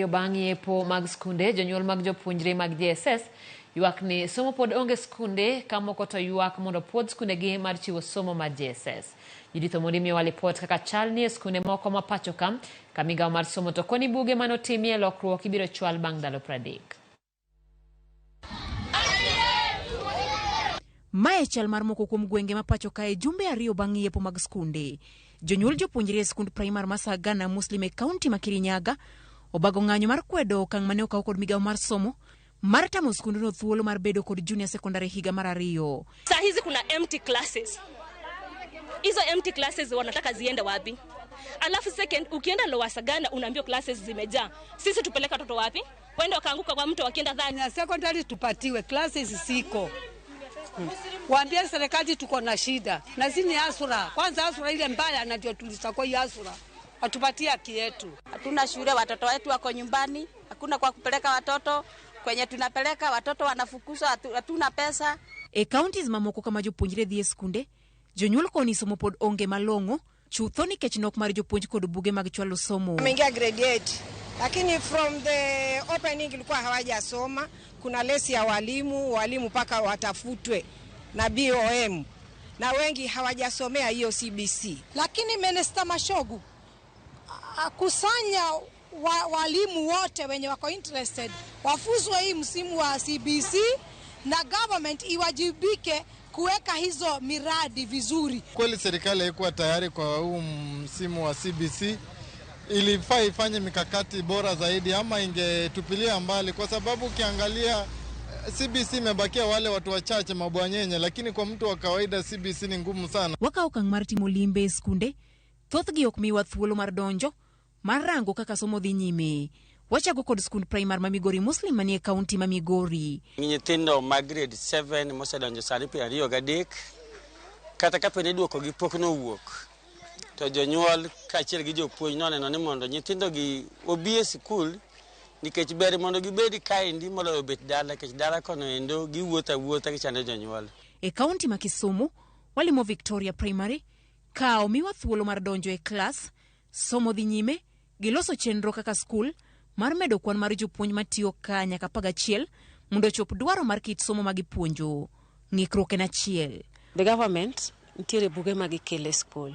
2 bang' yepo mag skunde, jonyuol mag jopuonjre mag JSS ywak ni somo pod onge skunde ka moko to ywak mondo puodh skundegi mar chiwo somo mar JSS. Judith Omondi miyowa lipot kaka chal ni e skunde moko ma pacho ka, ka migawo mar somo to koni buge manotimie lokruok ibiro chwal bang' ndalo 30. Mae chal mar moko kuom gwenge ma pacho kae jumbe 2 bang' yepo mag skunde. Jonyuol jopuonjre e skund primar ma Sagana Muslim e kaunti ma Kirinyaga obago ng'anyo mar kwedo okang' mane okaw kod migawo mar somo mar tamo skundno thuolo mar bedo kod junior secondary higa mar 2. Saa hizi kuna empty classes. Hizo empty classes wanataka ziende wapi? Alafu second, ukienda Lower Sagana unaambiwa classes zimejaa. Sisi tupeleka watoto wapi? Waende wakaanguka kwa mto wakienda dhani. Na secondary tupatiwe classes ziko. Waambie serikali tuko na shida na si ni hustler. Kwanza hustler ile mbaya, na ndio tulichagua hii hustler, watupatie haki yetu. Hatuna shule, watoto wetu wako nyumbani, hakuna kwa kupeleka watoto. Kwenye tunapeleka watoto wanafukuzwa, hatuna pesa. E counties mamoko kama jopuonjre dhi e skunde, jonyuol koni somo pod onge malong'o chutho nikech nok mar jopuonj kod buge mag chwalo somo. Wameingia grade 8 lakini from the opening ilikuwa hawajasoma. Kuna less ya walimu, walimu mpaka watafutwe na BOM na wengi hawajasomea hiyo CBC. Lakini Minister Machogu akusanya walimu wote wenye wako interested wafuzwe hii msimu wa CBC na government iwajibike kuweka hizo miradi vizuri. Kweli serikali haikuwa tayari kwa huu msimu wa CBC. Ilifaa ifanye mikakati bora zaidi, ama ingetupilia mbali, kwa sababu ukiangalia CBC imebakia wale watu wachache mabwanyenye, lakini kwa mtu wa kawaida CBC ni ngumu sana. Wakawo okang' mar timo limbe e skunde, thothgi ok miwa thuolo mar donjo mar rango kaka somo dhi nyime. Wachako kod skund primar ma Migori Muslim manie kaunti ma Migori. Nyithindo mag grade 7 mosedonjo sani 23, kata kapo ni duokogi pok nowuok, to jonyuol kaachiel gi jopuonj noneno ni mondo nyithindogi obi e sikul, nikech ber mondo gibed kaendi moloyo bet dala, nikech dala kono endo giwuotho awuotha gichando jonyuol. E kaunti ma Kisumu, walimo Victoria Primary ka omiwa thuolo mar donjo e klas, somo dhi nyime, giloso chenro kaka skul mar medo kwan mar jopuonj matiyo ka nyaka 11 mondo ochop dwaro mar kit somo ma gipuonjo. Ng'ikruok en achiel. The government nitiere buge ma gikelo e skul.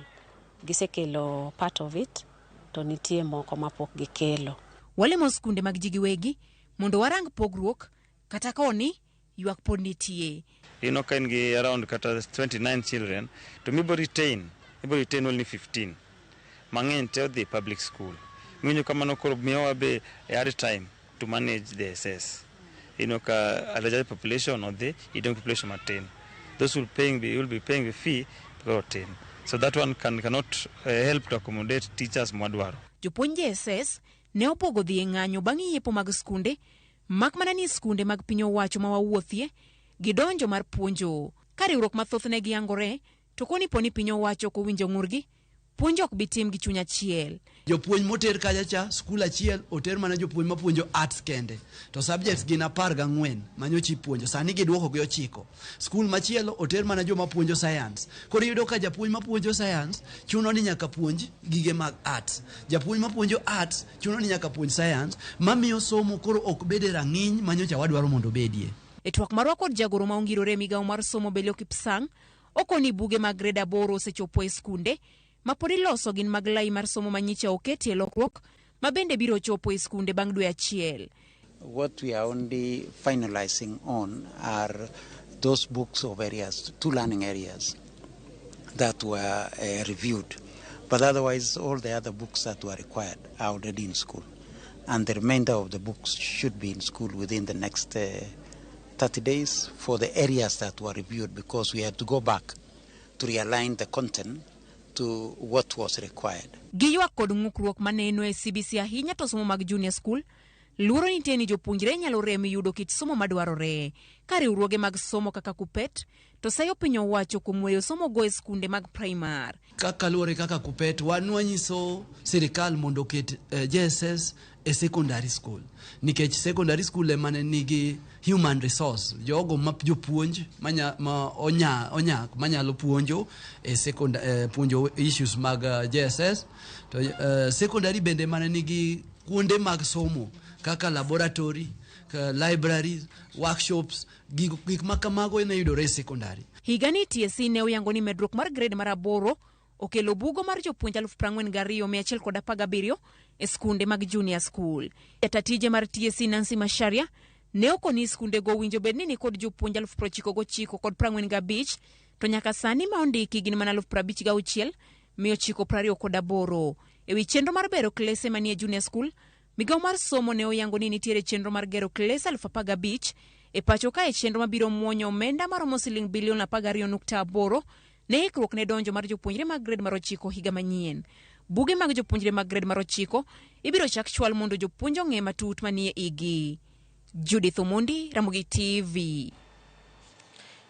Gisekelo part of it, to nitie moko mapok gikelo. Walimo skunde mag ji giwegi mondo warang pogruok kata koni ywak pod nitie. Ineno ka in gi around kata 29 children to mibo retain, ibo retain only 15. Mang'eny te odhi public school. Miwinjo kamano koro miyowa be a hard time to manage the SS. Ineno ka a larger population odhi, idong population matin. Those will be paying the fee koro tin. So that one cannot help to accommodate teachers mwadwaro. Jopuonj JSS ne opogo dhi e ng'anyo bang' yepo mag skunde, mak mana ni skunde mag piny owacho ma wawuothie gidonjo mar puonjo. Ka riwruok mathoth ne giyangore, to koni po ni piny owacho ok owinjo ng'urgi, puonjo ok bi tim gi chuny achiel. Jopuonj moter kacha cha skul achiel oter mana jopuonj mapuonjo arts kende, to subjects gin 14 manyocha ipuonjo, sani giduoko gi 9. Skul machielo oter mana joma puonjo science. Koro iyudo ka japuonj mapuonjo science chuno ni nyaka puonj gige mag arts, japuonj mapuonjo arts chuno ni nyaka puonj science, mamiyo somo koro ok bed e rang'iny manyocha wadwaro mondo obedie. E twak marwa kod jagoro ma ongirore e migawo mar somo Belio Kipsang, okoni buge mag grade 8 osechopo e skunde ma pod iloso gin mag lai mar somo manyicha oketie lokruok ma bende biro chopo e skunde bang' dwe achiel. What we are only finalizing on are those books of areas, two learning areas that were reviewed. But otherwise, all the other books that were required are already in school. And the remainder of the books should be in school within the next 30 days for the areas that were reviewed, because we had to go back to realign the content to what was required. Giywak kod ng'ukruok maneno e CBC ahinya to somo mag junior school luoro nitie ni jopuonjre nyalo rem yudo kit somo madwarore ka riwruoge mag somo kaka KUPPET to sayo piny owacho kuom weyo somo go e skunde mag primar. Kaka luwore kaka KUPPET, wan wanyiso sirikal mondo oket JSS e secondary school, nikech secondary school ema ne nigi human resource, jogo ma jopuonj ma onyak manyalo puonjo e secondary, puonjo issues mag JSS. To secondary bende mane nigi kuonde mag somo kaka laboratory, libraries, workshops, gik ma kamago ne yudore e secondary. Higani TSC ne oyango ni medruok mar grade mar aboro okelo bugo mar jopuonj 42,117 e skunde mag junior school. Jata tije mar TSC Nancy Macharia ne okoni skundego owinjo bed ni nikod jopuonj 94,045 to nyaka sani ma ondiki gin mana 56,928. E wi chenro mar bero klese manie junior school, migawo mar somo ne oyango ni nitiere chenro mar gero klese 15,000 e pacho kae, chenro mabiro muonyo omenda maromo siling bilion 12.8 ne ikruok ne donjo mar jopuonjre mag grade mar ochiko higa manyien. Buge mag jopuonjre mag grade mar ochiko ibiro chak chwal mondo jopuonj ong'e matut manie igi. Judith Omondi, Ramogi TV.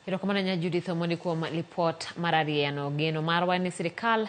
Erokamano nya Judith Omondi kuom lipot mar ariyono. Geno marwa ni sirikal